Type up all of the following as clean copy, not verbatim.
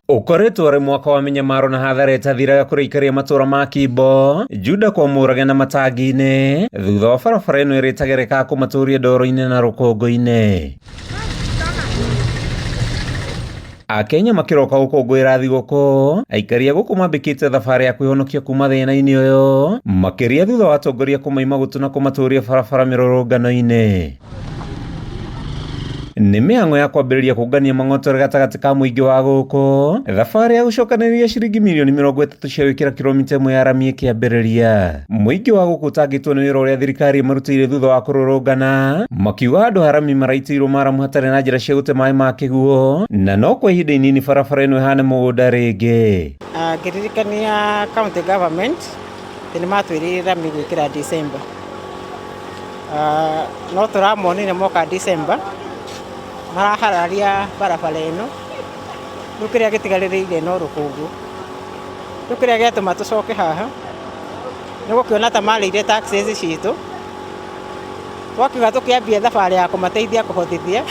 Ũkoretwo ũrĩ mwaka wa mĩnyamaro na hathara ĩtathiraga kũrĩ aikari a matũũra ma Kimbo, Juda kwa Mũrage na Matangi-inĩ, thutha wa barabara ĩno ĩrĩa ĩtagerekaga kũmatũria ndoro-inĩ na rũkũngũ-inĩ. Akenya makĩroka gũkũngũĩra thigũkũ, aikari a gũkũ mambĩkĩte thabarĩ ya kwĩhonokia kuma thĩna-inĩ ũyũ, makĩria thutha wa atongoria kũmaima gũtũ na kũmatũria barabara mĩrũrũngano-inĩ. Nĩ mĩhang'o ya kwambĩrĩria kũngania mang'otore gatagatĩ ka mũingĩ wa gũkũ, thabarĩ ya gũcokanĩrĩria ciringi mirioni 30 cia gwĩkĩra kiromita ĩmwe ya rami ĩkĩambĩrĩria. Mũingĩ wa gũkũ ũtangĩtwo nĩ wĩra ũrĩa thirikari ĩmarutĩire thutha wa kũrũrũngana, makiuga handũ ha rami maraitĩirwo maramu hatarĩ na njĩra cia gũte maĩ ma kĩguũ, na no kwa ihinda inini barabara ĩno ĩhane mũgũnda rĩngĩ. Ngĩririkania county government atĩ nĩ matwĩrĩire rami gwĩkĩra December. No tũramonire moka December marahararia barabara ĩno, rĩu kĩrĩa gĩtigarĩrĩire no rũkũngũ. Rĩu kĩrĩa gĩatũma tũcoke haha nĩ gũkĩona ta marĩire taxes citũ, twakiuga tũkĩambie thabarĩ ya kũmateithia kũhothithia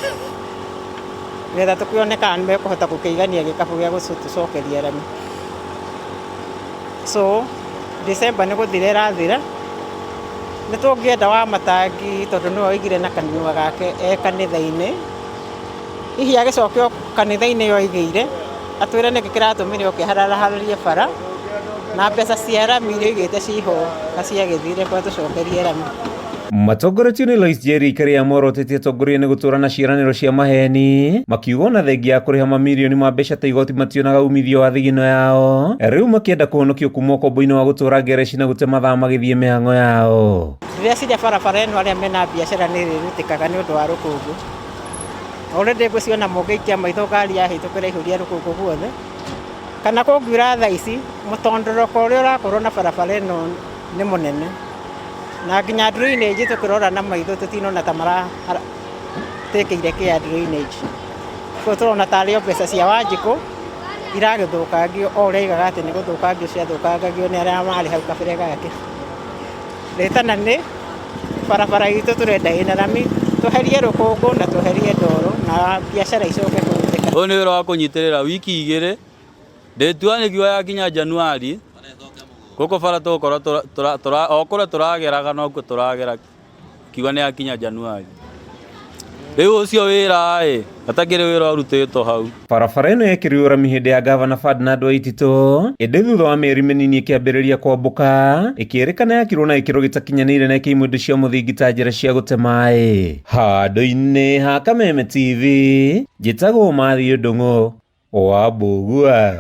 nĩgetha tũkĩone kana nĩ mekũhota gũkĩigania gĩkabũ gĩa gũtũcokeria rami. So December nĩ gũthira ĩrathira, nĩ tũngĩenda Wamatangi tondũ nĩwe oigire na kanua gake e kanitha-inĩ, hihi agĩcoke o kanitha-inĩ ĩyo oigĩire, atwĩre nĩkĩ kĩratũmire oke aharahararie bara, na mbeca cia rami iria oigĩte ciho na ciagĩthire ko atũcokerie rami. Matongoretio nĩ Lois Njeri aikari a morotĩtie atongoria nĩ gũtũra na ciĩranĩro cia maheni, makiuga ona thengia ya kũrĩha mamirioni ma mbeca ta igoti mationaga umithio wa thigino yao, rĩu makĩenda kũhonokio kuma ũkombo-inĩ wa gũtũra ngereci na gũte mathaa magĩthiĩ mĩhang'o yao. Ndĩreciria barabara ĩno arĩa mena biacara nĩ ĩrĩrutĩkaga nĩ ũndũ wa rũkũngũ. Already ngwĩciria mũngĩikia maitho ngari yahĩtũkĩra ĩihũria rũkũngũ guothe. Kana kũngiura thaa ici, mũtondoroko ũrĩa ũrakorwo na barabara ĩno nĩ mũnene. Na nginya drainage tũkĩrora na maitho tũtinona ta maratekĩire care drainage. Koguo tũrona tarĩ o mbeca cia Wanjikũ iragĩthũkangio o ũrĩa aigaga atĩ nĩ gũthũkangio ciathũkangagio nĩ arĩa marĩ hau kabere gake. Rĩtana nĩ barabara itũ tũrenda ĩna rami, tweherie rũkũngũ na tweherie ndoro na biacara icoke kũrutĩka. Ũyũ nĩ wĩra wa kũnyitĩrĩra wiki igĩrĩ ndĩtua nĩguo yakinya Januari gũkũ bara tũgũkorwo o kũrĩa tũrageraga nokuo tũragera kiuga nĩ yakinya Januari. Rĩu ũcio wĩra ĩ hatakĩrĩ wĩra ũrutĩtwo hau. Barabara ĩno yekĩrirwo rami hĩndĩ ya Gavana Ferdinand Waititũ, ĩndĩ thutha wa mĩeri mĩnini ĩkĩambĩrĩria kwambũka, ĩkĩrĩkana yakirwo na gĩkĩro gĩtakinyanĩire na ĩkĩimwo indo cia mũthingi ta njĩra cia gũte maĩ. Handũ-inĩ ha Kameme TV, njĩtagwo Matthew Ndung'u wa Mbũgua.